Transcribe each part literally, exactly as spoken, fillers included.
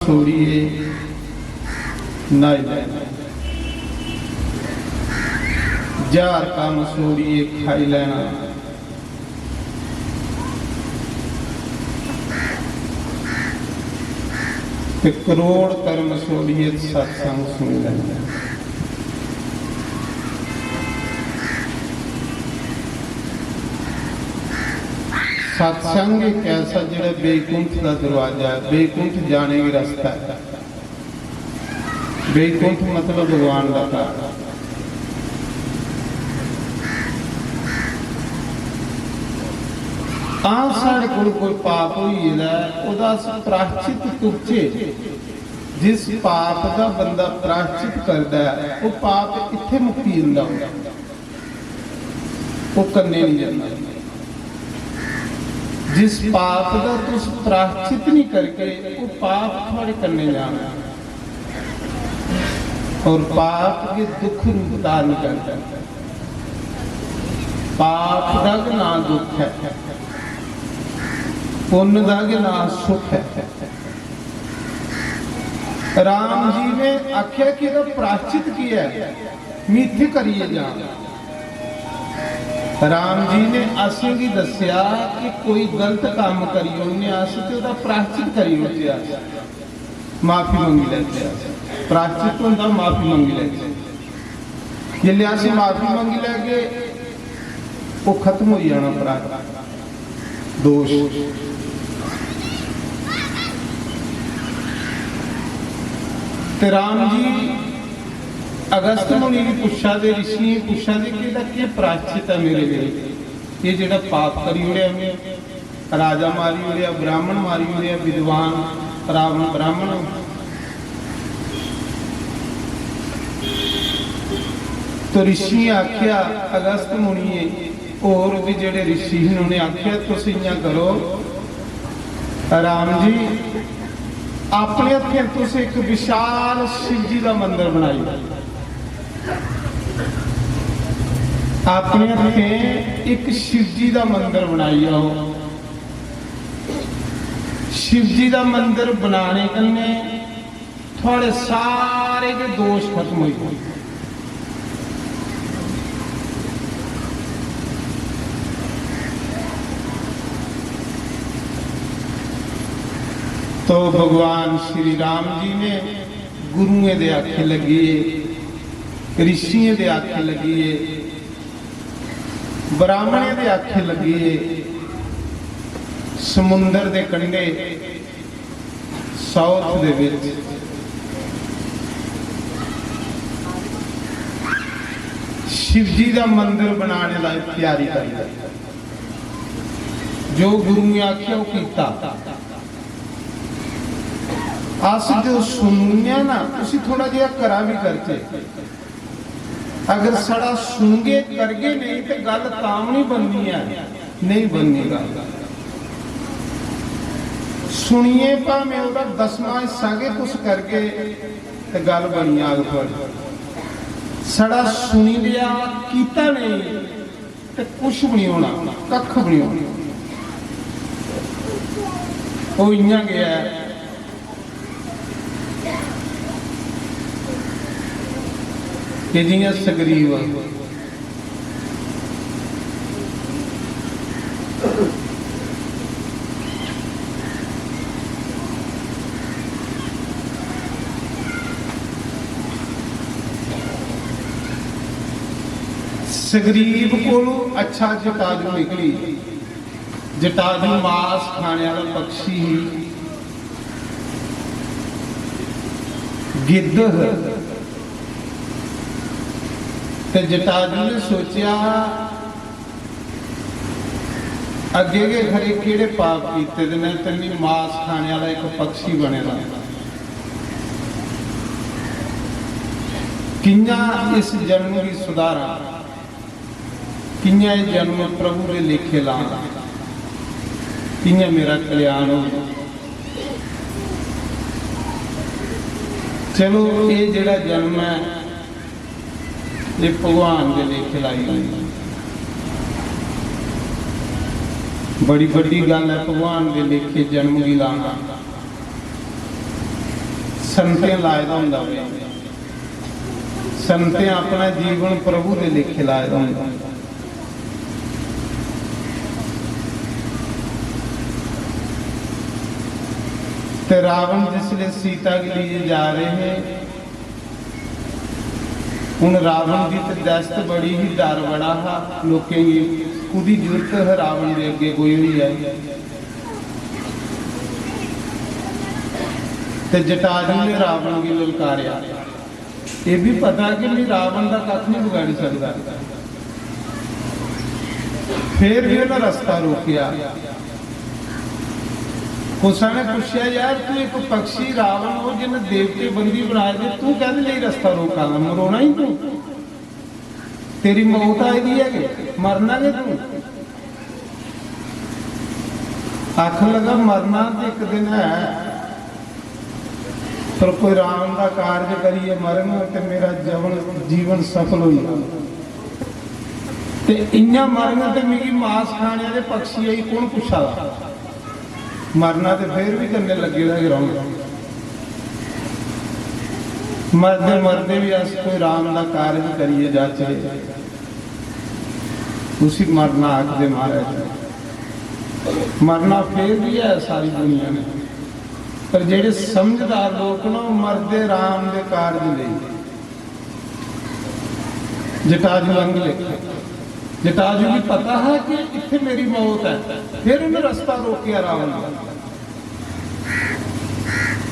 छोड़िए न्हाई लैना, ज्हार कम्म छोड़िए खाई लैना, ते करोड़ कर्म छोड़िए सत्संग सुनी लैना। सत्संग एक ऐसा जेह्ड़ा बैकुंठ दा दरवाजा ऐ, बैकुंठ जाने गी रस्ता ऐ। बैकुंठ मतलब भगवान दा घर। हां, साढ़े कोल कोई पाप होई गेदा ऐ, ओह्दा अस प्राश्चित तुपचे। जिस पाप दा बंदा प्राश्चित करदा ऐ, ओह् पाप इत्थै मुक्की जंदा, ओह् कन्नै निं जंदा। जिस पाप दा तुस प्राश्चित निं करगे, ओह् पाप थुआढ़े कन्नै जाना। और पाप गै दुख रूप धारण करदा ऐ। पाप दा गै नां दुख ऐ, पुन्न दा गै नां सुख ऐ। राम जी ने आखेआ कि एह्दा प्राश्चित केह् ऐ, में इत्थै करियै जां। राम जी ने असेंगी दस्सेआ कि कोई गलत कम्म करी ओड़ने अस ते ओह्दा प्राश्चित करी ओड़चै अस। माफी मंगी लैचै अस। प्राश्चित होंदा माफी मंगी लैचै। जिसलै अस माफी मंगी लैगे, ओह् खत्म होई जाना अपराध, दोश। ते राम जी अगस्त मुनि गी पुच्छा दे, ऋषियें गी पुच्छा दे कि एह्दा केह् प्राश्चित ऐ मेरे लेई? एह् जेह्ड़ा पाप करी ओड़ेआ में, राजा मारी ओड़ेआ, ब्राह्मण मारी ओड़ेआ, विद्वान रावण ब्राह्मण। तो ऋषियें आखेआ, अगस्त मुनिये, होर बी जेह्ड़े ऋषि हे, उ'नें आखेआ, "तुस इ'यां करो, राम जी, अपने हत्थें तुस इक विशाल शिव जी दा मंदर बनाई लैओ।" अपने हत्थें इक शिवजी दा मंदर बनाई आओ। शिवजी दा मंदर बनाने कन्नै थुआड़े सारे गै दोष खत्म होई जाने। तो भगवान श्री राम जी ने गुरुएं दे आखे लगिए, ऋषियें दे आखे लगिए, ब्राह्मणें दे आखे लगिए, समुंदर दे कंढे साउथ दे विच शिवजी दा मंदिर बनाने दा त्यारी करदा। जो गुरु ने आखेआ, ओह कीता। अस जो सुनने ना, उसी थोड़ा जेहा करा भी करचै। अगर साढ़ा सुनगे, करगे नहीं, ते गल्ल तां भी नहीं बननी ऐ, नहीं बननी गल्ल। सुनिए भामें ओहदा दसवां हिस्सा गै तुस करगे, ते गल्ल बनी जाग थुआढ़ी। साढ़ा सुनी लिया, कीता नहीं, ते कुछ भी नहीं होना, कक्ख भी नहीं होना। ओह इयां गै ऐ कि जियां सगरीब सगरीब कोलू अच्छा जटाजू निकली। जटाजू मास खाने वाला पक्षी ही, गिद्ध ह। ते जटाजू ने सोचेआ, अग्गे गै खरे केह्ड़े पाप कीते दे न ते मी मास खाने वाला इक पक्षी बने दा। कि'यां इस जन्म गी सुधारां, कि'यां एह् जन्म प्रभु दे लेखे लां, कि'यां मेरा कल्याण हो। चलो, एह् जेह्ड़ा जन्म ऐ, एह् भगवान दे लेखे लाई होई। बड़ी बड्डी गल्ल ऐ भगवान दे लेखे जन्म गी लाना। संतें लाए दा होंदा वे। संतें अपना जीवन प्रभु दे लेखे लाए दा होंदा। ते रावण जिसले सीता गी लेइयै जा रहे हे, हुन रावण दी ते दहशत बड़ी ही, डर बड़ा हा लोकें गी, कुदी जुरत है रावण दे अग्गे कोई होई जाए। ते जटाजू ने रावण गी ललकारेआ, एह् भी पता कि मैं रावण दा कक्ख नहीं बगाड़ी सकदा, फिर भी उन्हें रस्ता रोकेआ। कुसा ने पुछेआ, "यार, तू एक पक्षी रावण हो, जिन्हें देवते बंदी बनाए दे, तू कहदे लेई रस्ता रोका दा? मरोना ही तू, तेरी मौत आई दी है कि मरना गै तू।" आखन लगा, "मरना तो एक दिन है, पर कोई राम दा कारज करियै मरंग ते मेरा जवन, जीवन सफल होई जाग। ते इ'यां मरंग ते मिगी मास खाने आह्ले पक्षी गी कौन पुच्छा दा? मरना ते फिर भी कन्नै लग्गे दा गै रौह्ना। मरदे मरदे भी अस कोई राम दा कारज करियै जाचै।" उसी मरना आखदे महाराज। मरना फिर भी है सारी दुनिया ने, पर जेह्ड़े समझदार लोक न, ओह् मरदे राम दे कारज लेई। जटाजू अंग लेखा। जटाजू गी पता हा कि इत्थे मेरी मौत है, फिर उन्हें रस्ता रोकेआ रावण ने।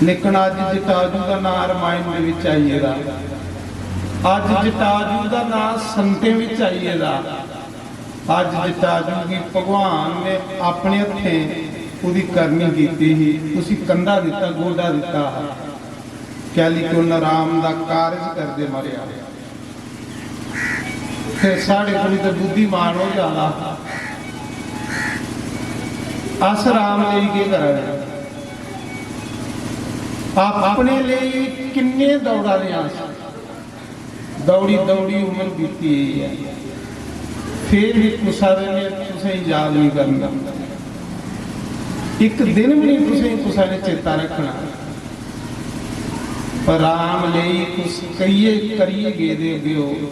लेकिन अज जटाजू दा नां रामायण दे विच आई गेदा, अज जटाजू दा नां संतें विच आई गेदा। अज जटाजू गी भगवान ने अपने हत्थें ओहदी करनी कीती ही, उसी कंधा दिता, गोडा दिता। कैली कि उन्हें राम दा कारज करदे मरेआ। ते साढ़े कोल ते बुद्धिमान हो जाना। अस राम लेई केह् करा दे? आप अपने लेई किन्ने दौड़ा दे आं अस? दौड़ी दौड़ी उम्र बीती गेई ऐ, फिर भी कुसा ने तुसें याद नहीं करना। इक दिन भी नहीं तुसें कुसा ने चेता रखना। पर राम लेई तुस करियै, करियै गेदे होगे ओ,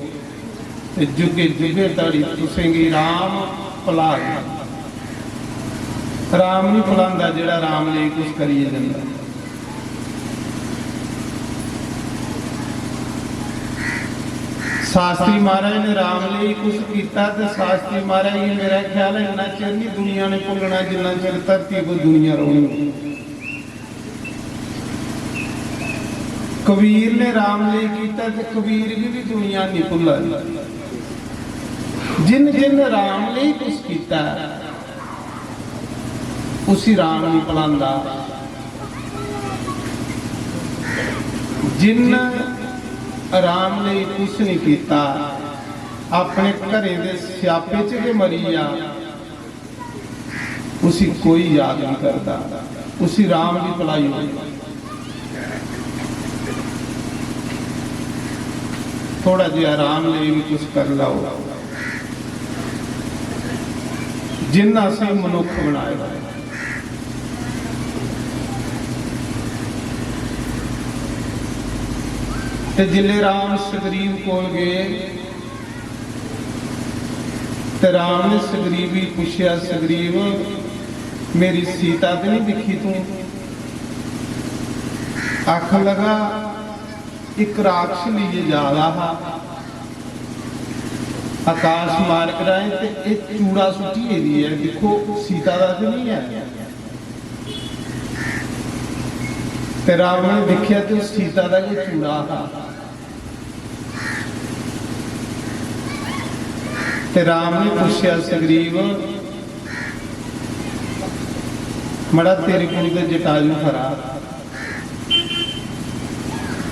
ते जुगे जुगे धड़ी तुसेंगी राम भुला गै। राम नहीं भुलांदा जेड़ा राम लेई कुछ करियै जंदा। शास्त्री महाराज ने राम लेई कुछ कीता ते शास्त्री महाराज गी मेरा ख्याल है इन्ना चिर नहीं दुनिया ने भुल्लना जिन्ना चिर धरती पर दुनिया रौहनी। कबीर ने राम लेई कीता ते कबीर गी भी दुनिया नहीं भुल्ला दी। जिन जिन राम लेई कुछ कीता, उसी राम नहीं भुलांदा। जिन राम लेई कुछ नहीं कीता, अपने घरें दे स्यापे च गै मरी जा, उसी कोई याद नहीं करता, उसी राम की भलाई होई। थोड़ा जिहा राम लेई भी कुछ कर लैओ, जिन्ना असें मनुख बनाए दा। ते जिसले राम सुग्रीव कोल गए, ते राम ने सुग्रीव गी पुछेआ, "सुग्रीव, मेरी सीता ते नहीं दिखी तू?" आखन लगा, "एक राक्षस लेइयै जा दा हा आकाश मार्ग राहें, ते एह् चूड़ा सुट्टी गेदी ऐ, दिक्खो, सीता दा ते नहीं ऐ।" ते रावण ने दिक्खेआ ते ओह् सीता दा गै चूड़ा हा। ते राम ने पुछेआ, "सुग्रीव, मड़ा, तेरे कोल ते जटायु खरा।"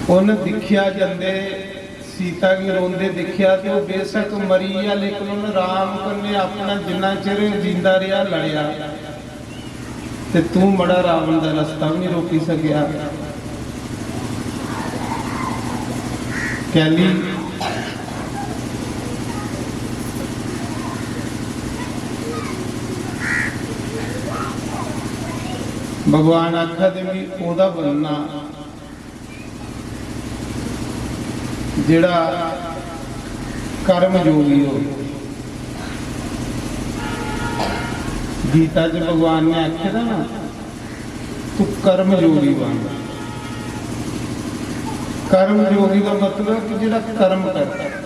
उन्न दिक्खेआ, जंदे सीता गी रोंदे दिक्खेआ ते ओह् बेशक मरी गेआ, लेकिन उन्न राम कन्नै अपना जिन्ना चिर जींदा रेहा, लड़ेआ। ते तू, मड़ा, रावण दा रस्ता भी नहीं रोकी सकेआ। कैली? भगवान आखा दे, "मी ओह्दा बनना, जेह्ड़ा कर्म जोगी हो। गीता च भगवान ने आखे दा ना, "तू कर्म जोगी बन।" कर्म जोगी का मतलब कि जेह्ड़ा कर्म करता।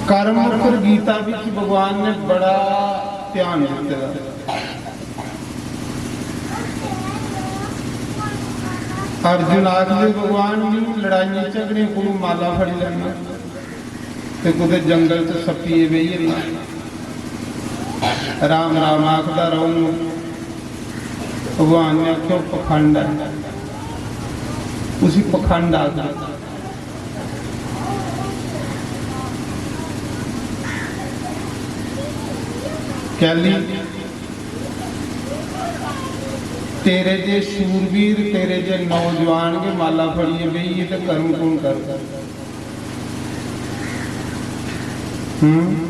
कर्म पर गीता विच भगवान ने बड़ा ध्यान दित्ते दा। अर्जुन आखदे, "भगवान जी, लड़ाइयें झगड़ें कोलू माला फड़ी लैना ते कुतै जंगल च सप्पिये बेही जन्ना।" राम राम आखदा रौह्ङ। भगवान ने आखेआ, "ओह् पखंड ऐ, उसी पखंड आखदे।" कैली तेरे जे शूरवीर, तेरे जे नौजवान गै माला फड़ियै बेहियै ते कर्म कु'न करदा? हम्म?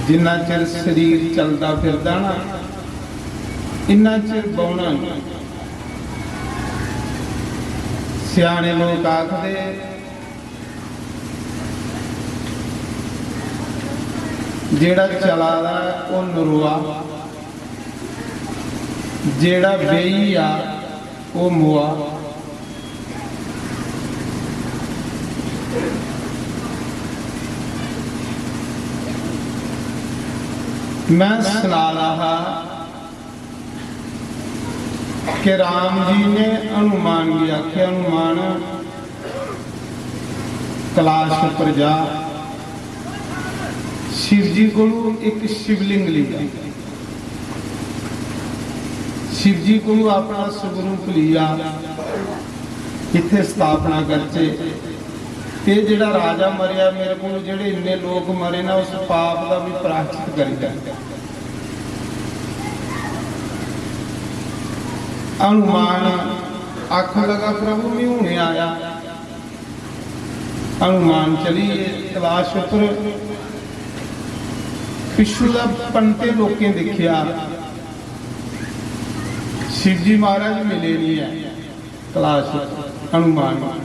जिन्ना चिर शरीर चलदा फिरदा ना, इन्ना चिर बौह्ना निं। स्याने लोक आखदे, "जेह्ड़ा चला दा ऐ, ओह् नरोआ, जेह्ड़ा बेही गेआ, ओह् मोआ।" मैं सना दा हा कि राम जी ने हनुमान गी आखेआ, "हनुमान, कैलाश उप्पर जा, शिव जी कोलू इक शिवलिंग लेई आ।" शिव जी कोलू अपना स्वरूप लेई आ, इत्थे स्थापना करचे। ते जेह्ड़ा राजा मरेआ, मेरे कोल जेह्ड़े इन्ने लोक मरे ना, उस पाप दा भी प्रायश्चित करी दे। हनुमान आखन लगा, "प्रभु, मैं हुने आया।" हनुमान चली गे कैलाश उप्पर। पिच्छू दा पंते लोकें दिक्खेआ, शिवजी महाराज मिले नहीं ऐ। कैलाश हनुमान।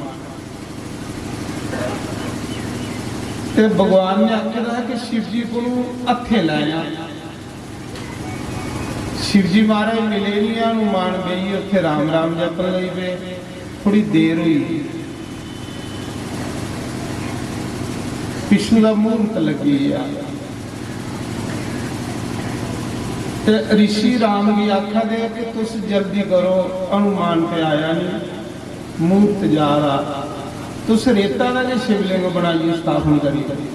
ते भगवान ने आखे दा कि शिव जी कोलू हत्थे लैया। शिव जी महाराज मिले नहीं, हनुमान बेहियै उत्थे राम राम जपन लगी पे। थोड़ी देर हुई, पिछू दा मुहूर्त लगी गया। ते ऋषि राम गी आखा दे कि तुस जल्दी करो, हनुमान ते आया नहीं, मुहूर्त जा रहा, तुस रेता दा गै शिवलिंग बनाइयै स्थापन करी दो।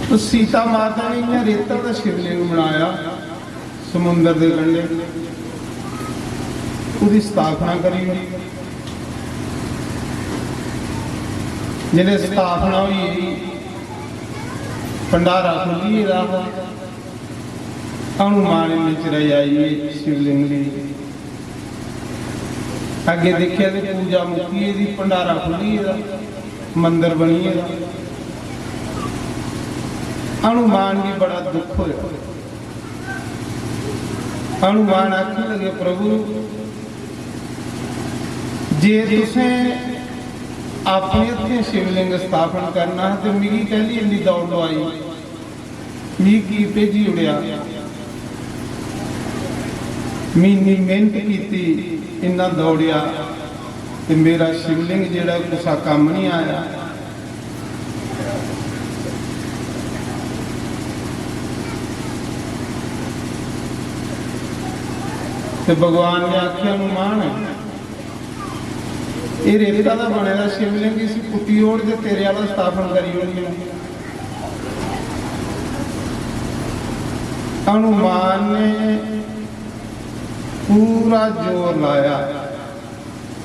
तो सीता माता ने इ'यां रेता दा शिवलिंग बनाया समुंदर दे कंढे, ओह्दी स्थापना करी ओड़ी। जिसलै स्थापना होई, भंडारा खुल्ली गेदा हा। हनुमान इन्ने चिरे आई गे शिवलिंग दी। अग्गे दिक्खेआ ते पूजा मुक्की गेदी, भंडारा खुल्ली गेदा, मंदर बनी गेदा। हनुमान गी बड़ा दुख होया। हनुमान आखन लगे, "प्रभु, जे तुसें अपने हत्थें शिवलिंग स्थापन करना हा ते मिगी कैली इन्नी दौड़ लुआई?" मिगी की भेजी ओड़ेआ? में इन्नी मेहनत कीती, इन्ना दौड़ेआ, ते मेरा शिवलिंग जेह्ड़ा कुसा कम्म निं आया। ते भगवान ने आखेआ, हनुमान, एह् रेता दा बने दा शिवलिंग, इसी पुट्टी ओड़ ते तेरे आह्ला स्थापन करी ओड़ने आं। हनुमान ने पूरा जोर लाया,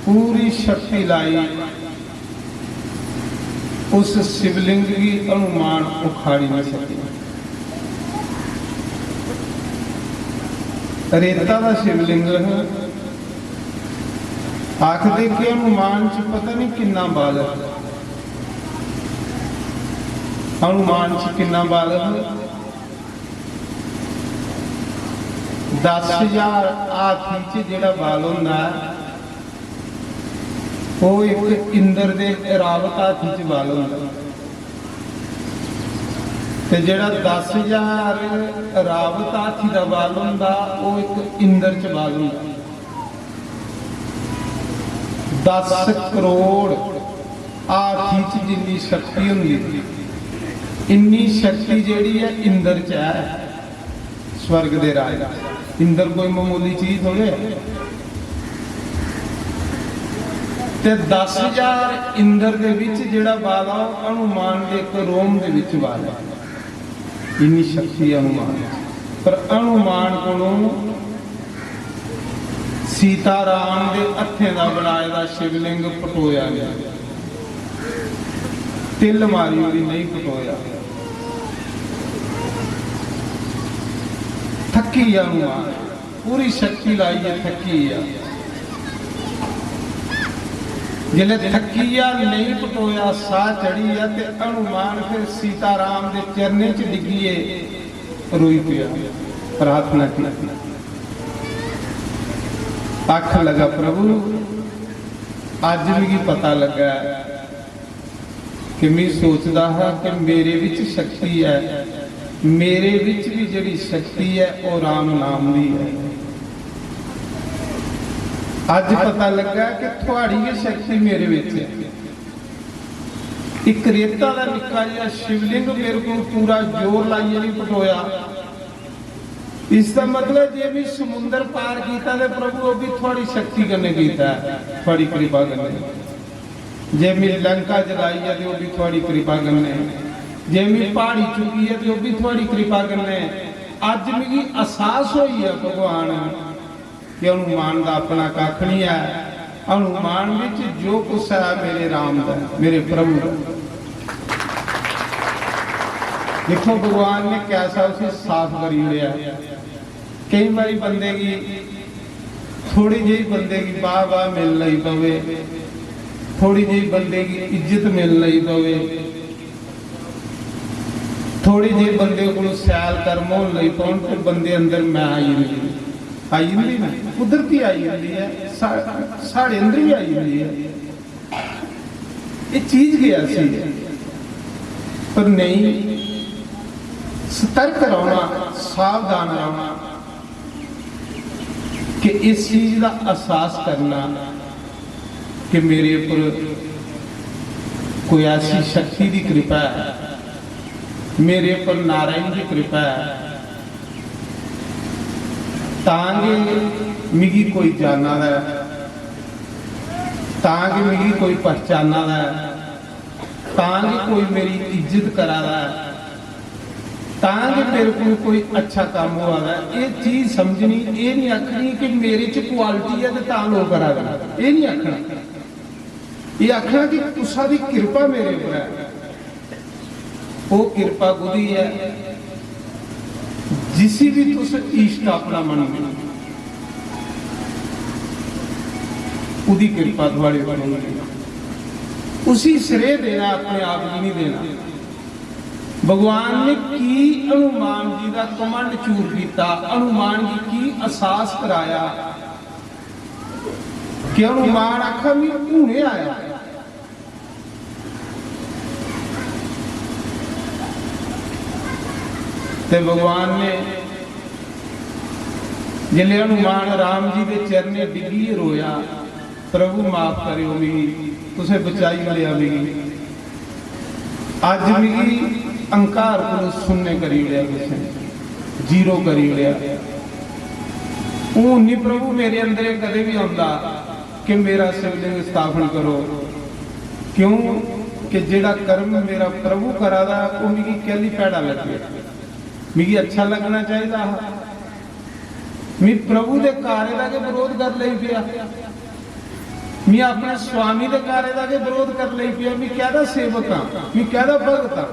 पूरी शक्ति लाई, उस शिवलिंग गी हनुमान उखाड़ी नहीं सके। रेता दा शिवलिंग हा। आखदे कि हनुमान च पता नहीं किन्ना बल, हनुमान च किन्ना बल हा। दस हजार हाथी च जेह्ड़ा बल होंदा ऐ, ओह् इक इंद्र दे रावत हाथी च बल होंदा ऐ। ते जेह्ड़ा दस हजार रावत हाथी दा बल होंदा, ओह् इक इंद्र च बल होंदा। दस करोड़ हाथी च जिन्नी शक्ति होंदी, इन्नी शक्ति जेह्ड़ी ऐ इंद्र च ऐ, स्वर्ग दे राज। इंद्र कोई मामूली चीज थोड़े ऐ। ते दस हजार इंद्र दे विच जेह्ड़ा बल ऐ, ओह् हनुमान दे इक रोम दे विच बल ऐ। इन्नी शक्ति ऐ हनुमान च। पर हनुमान कोलों सीता राम दे हत्थें दा बनाए दा शिवलिंग पटोया नेईं, तिल मारी ओड़ी, नेईं पटोया। थक्की गेआ हनुमान, पूरी शक्ति लाइयै थक्की गेआ। जिसलै थक्की गेआ, नेईं पटोया, साह चढ़ी गेआ, ते हनुमान फिर सीता राम दे चरणें च डिग्गियै रोई पेआ, प्रार्थना कीती। आखन लगा, "प्रभु, अज्ज मिगी पता लग्गा ऐ कि मैं सोचदा हा कि मेरे विच शक्ति ऐ, मेरे विच भी जेह्ड़ी शक्ति ऐ, ओह् राम नाम दी ऐ। अज्ज पता लग्गा कि थुआड़ी गै शक्ति मेरे विच ऐ।" इक रेता दा निक्का जेहा शिवलिंग मेरे कोल पूरा जोर लाइयै नहीं पटोया। इसदा मतलब, जे मैं समुंदर पार कीता ते प्रभु, ओह् भी थुआड़ी शक्ति कन्नै कीता ऐ, थुआड़ी कृपा कन्नै। जे मैं लंका जलाई ऐ ते ओह् भी थुआड़ी कृपा कन्नै। जे मैं प्हाड़ी चुकी ऐ ते ओह् भी थुआड़ी कृपा कन्नै। अज्ज मिगी एहसास होई ऐ भगवान, कि हनुमान दा अपना कक्ख नहीं है। हनुमान विच जो कुछ है, मेरे राम दा, मेरे प्रभु दा। देखो, भगवान ने कैसा उसे साफ करी ओड़ेआ। कई बारी बंदे गी, थोड़ी जेही बंदे गी वाह वाह मिल लई पवे, थोड़ी जेही बंदे गी इज्जत मिल लई पवे, थोड़ी जेही बंदे कोल सैल कर्म होन लई पौन ते बंदे अंदर मैं आई जंदी, आई जंदी ना, कुदरती आई जंदी ऐ, सा-, साढ़े अंदर भी आई जंदी ऐ। ये चीज गै ऐसी ऐ। पर नहीं, सतर्क रौह्ना, सावधान रौह्ना कि इस चीज दा एहसास करना कि मेरे उप्पर कोई ऐसी शक्ति दी कृपा ऐ, मेरे उप्पर नारायण दी कृपा ऐ, तां गै मिगी कोई जाना दा ऐ, तां गै मिगी कोई पहचाना दा ऐ, तां गै कोई मेरी इज्जत करा दा ऐ, तां गै मेरे कोल कोई अच्छा कम्म होआ दा ऐ। एह् चीज समझनी, एह् नहीं आखनी कि मेरे च क्वालिटी ऐ ते तां लोक करा दे न, एह् नहीं आखना। एह् आखना कि कुसा दी किरपा मेरे उप्पर ऐ। ओह् किरपा कुदी ऐ? जिसी भी तुस इश्ट अपना मनदे ओ, ओह्दी किरपा थुआढ़े उप्पर होनी ऐ। उसी श्रेय देना, अपने आप गी नहीं देना। भगवान ने की हनुमान जी दा घमंड चूर किया, हनुमान गी की एहसास कराया कि हनुमान आखा, "मैं हुने आया।" ते भगवान ने जिसलै हनुमान राम जी दे चरणें डिग्गियै रोया, "प्रभु, माफ करेओ मिगी, तुसें बचाई लेआ मिगी। अज्ज मिगी अहंकार कोलों सुन्ने करी ओड़ेआ तुसें, जीरो करी ओड़ेआ। हून नहीं प्रभु मेरे अंदर एह् कदें भी औंदा कि मेरा शिवलिंग स्थापन करो, क्यों कि जेह्ड़ा कर्म मेरा प्रभु करा दा, ओह् मिगी कैह्ली भैड़ा लग्गेआ? मिगी अच्छा लग्गना चाहिदा हा।" मी प्रभु दे कार्य दा गै विरोध कर लेई पेआ, मी अपने स्वामी दे कार्य दा गै विरोध कर लेई पेआ। मी कैह्दा सेवक आं, मी कैह्दा भगत आं?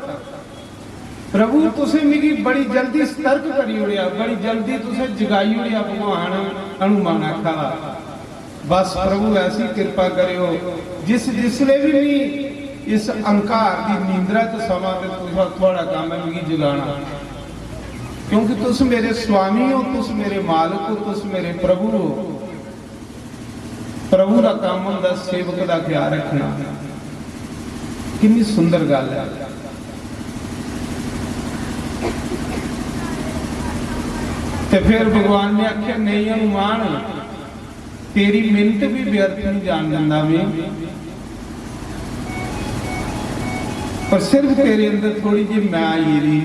प्रभु, तुसें मिगी बड़ी जल्दी सतर्क करी ओड़ेआ, बड़ी जल्दी तुसें जगाई ओड़ेआ। भगवान हनुमान आखा दा, बस प्रभु, ऐसी किरपा करेओ, जिस जिसले भी मी इस अहंकार दी नींदरा च समा ते तुसा, थुआड़ा कम्म ऐ मिगी जगाना। क्योंकि तुस मेरे स्वामी हो, तुस मेरे मालक हो, तुस मेरे प्रभु हो। प्रभु दा काम होंदा सेवक दा ख्याल रखना। किन्नी सुंदर गल्ल है। ते फिर भगवान ने आख्या, "नहीं हनुमान, तेरी मिन्नत भी व्यर्थ नहीं जान दिंदा मैं, पर सिर्फ तेरे अंदर थोड़ी जी मैं आई दी।"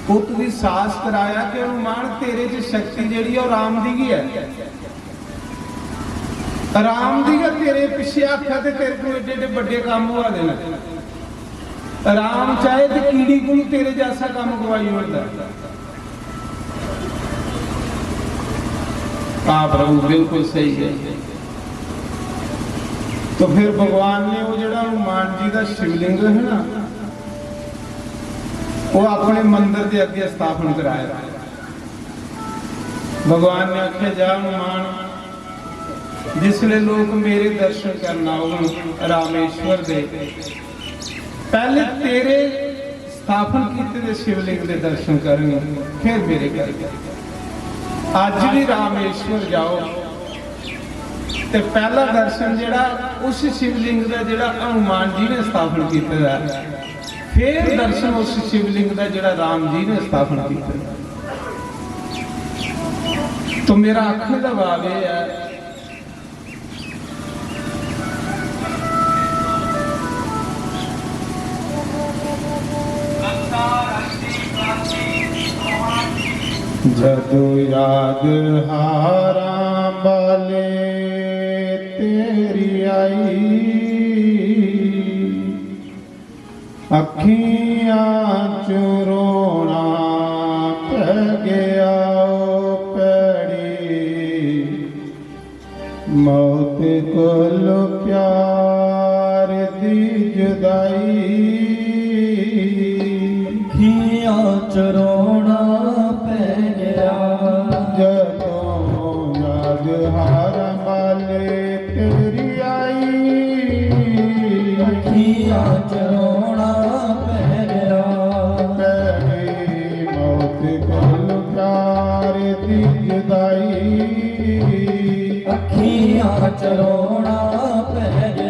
पुत्त दी सास कराया कि हनुमान, तेरे च शक्ति जेह्ड़ी ऐ, ओह् राम दी गै ऐ। राम दी गै तेरे पिच्छे हत्थ ऐ ते तेरे कोल एड्डे एड्डे बड्डे कम्म होआ दे न। राम चाहे ते कीड़ी कोलू तेरे जैसा कम्म करवाई ओड़दा। हां प्रभु, बिल्कुल सही है। तो फिर भगवान ने वो जेह्ड़ा हनुमान जी का शिवलिंग है ना, वो अपने मंदिर के अगे स्थापन कराया। भगवान ने आख्या, "जा हनुमान, जिसले लोग मेरे दर्शन करना होन रामेश्वर दे, पहले तेरे स्थापन किए दे शिवलिंग दे दर्शन करन, फिर मेरे करन।" अज भी रामेश्वर जाओ ते पहला दर्शन जेह्ड़ा उस शिवलिंग दा जेह्ड़ा हनुमान जी ने स्थापन कीते दा ऐ, फिर दर्शन उस शिवलिंग दा जेह्ड़ा राम जी ने स्थापन कीते दा। तो मेरा आखने का भाव यह है, जदों याद हारां बाले तेरी आई, अखियां च रोना पै गया ओ भैड़ी, मौत कोल प्यार दी जुदाई। अखियां च रोना पै गया। जदों याद हारां बाले तेरी आई। अखियां च रोना पै गया। तेरी मौत कोल प्यार दी जुदाई। अखियां च रोना पै गया।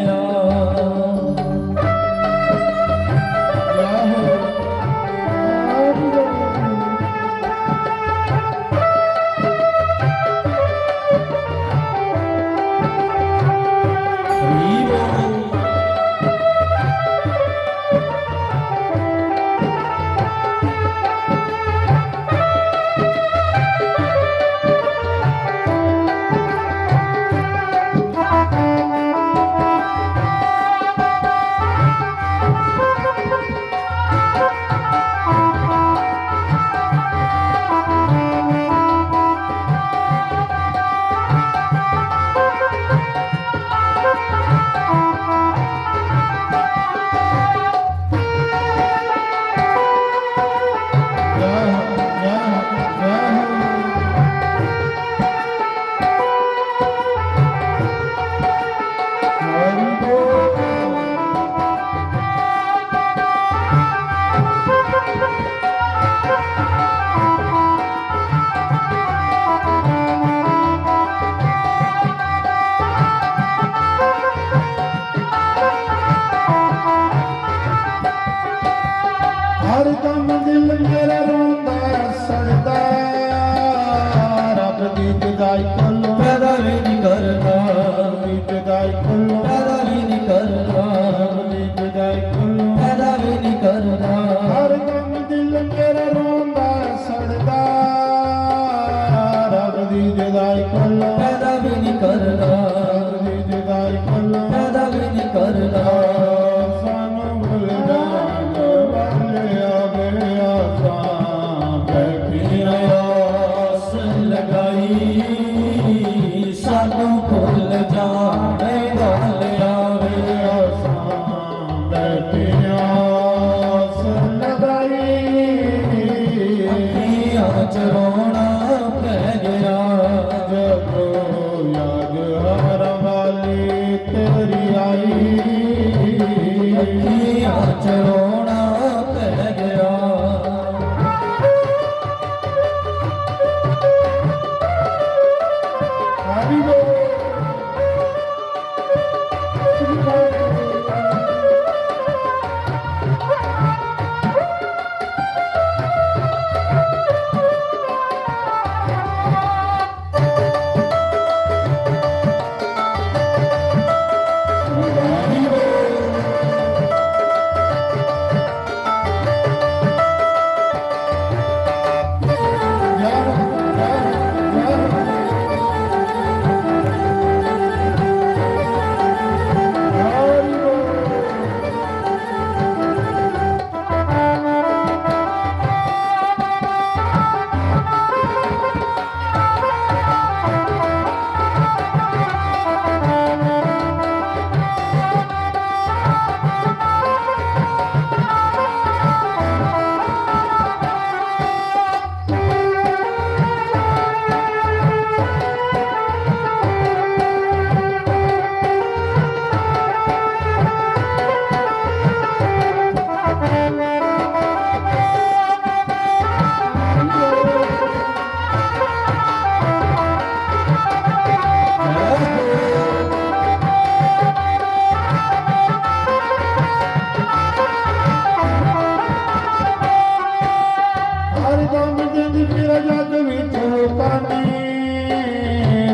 कम्म जिंद मेरा जग विच लोकां ने,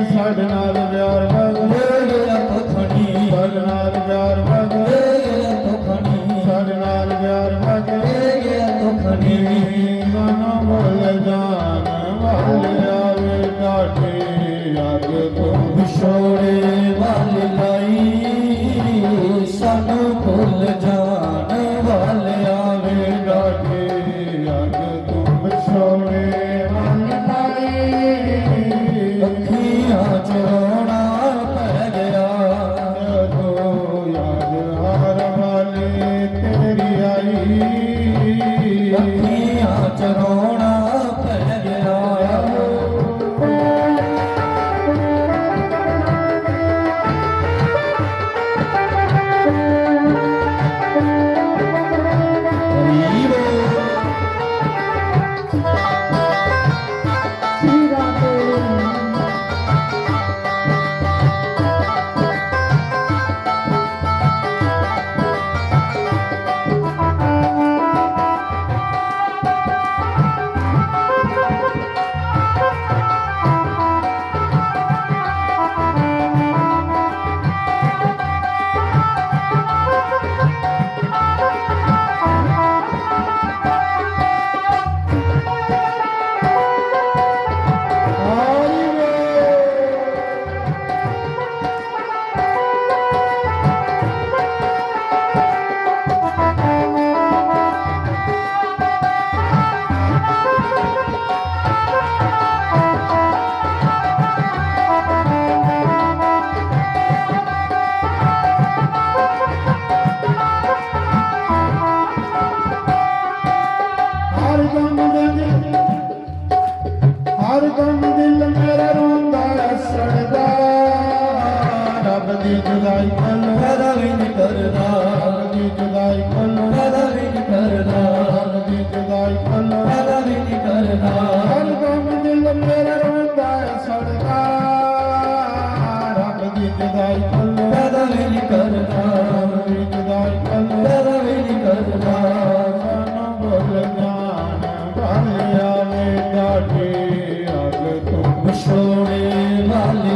साढ़े नाल प्यार बग, साढ़े नाल प्यार बग, साढ़े नाल प्यार बग। गाना बोल जान वाले आवे डाटे, अग तू विछोड़े वाली लाई, सानू भुल जान वाले आवे डाटे, अग तू विछोड़े वाली लाई। अखियां च रोना पै गया, तू याद हार वाली तेरी आई। अखियां च रोना पै गया। हर दम दिल, हर दम दिल मेरा रोंदा ऐ सड़दा, रब दी जुदाई कोल पैदा भी नहीं करदा, रब दी जुदाई कोल पैदा भी नहीं करदा, रब दी जुदाई कोल पैदा भी नहीं करदा। हर दम दिल मेरा रोंदा ऐ सड़दा, रब दी जुदाई कोल पैदा भी नहीं करदा, रब दी जुदाई कोल पैदा भी नहीं करदा। सानू भुल जान वाले आवे डाटे, अग तू विछोड़े वाली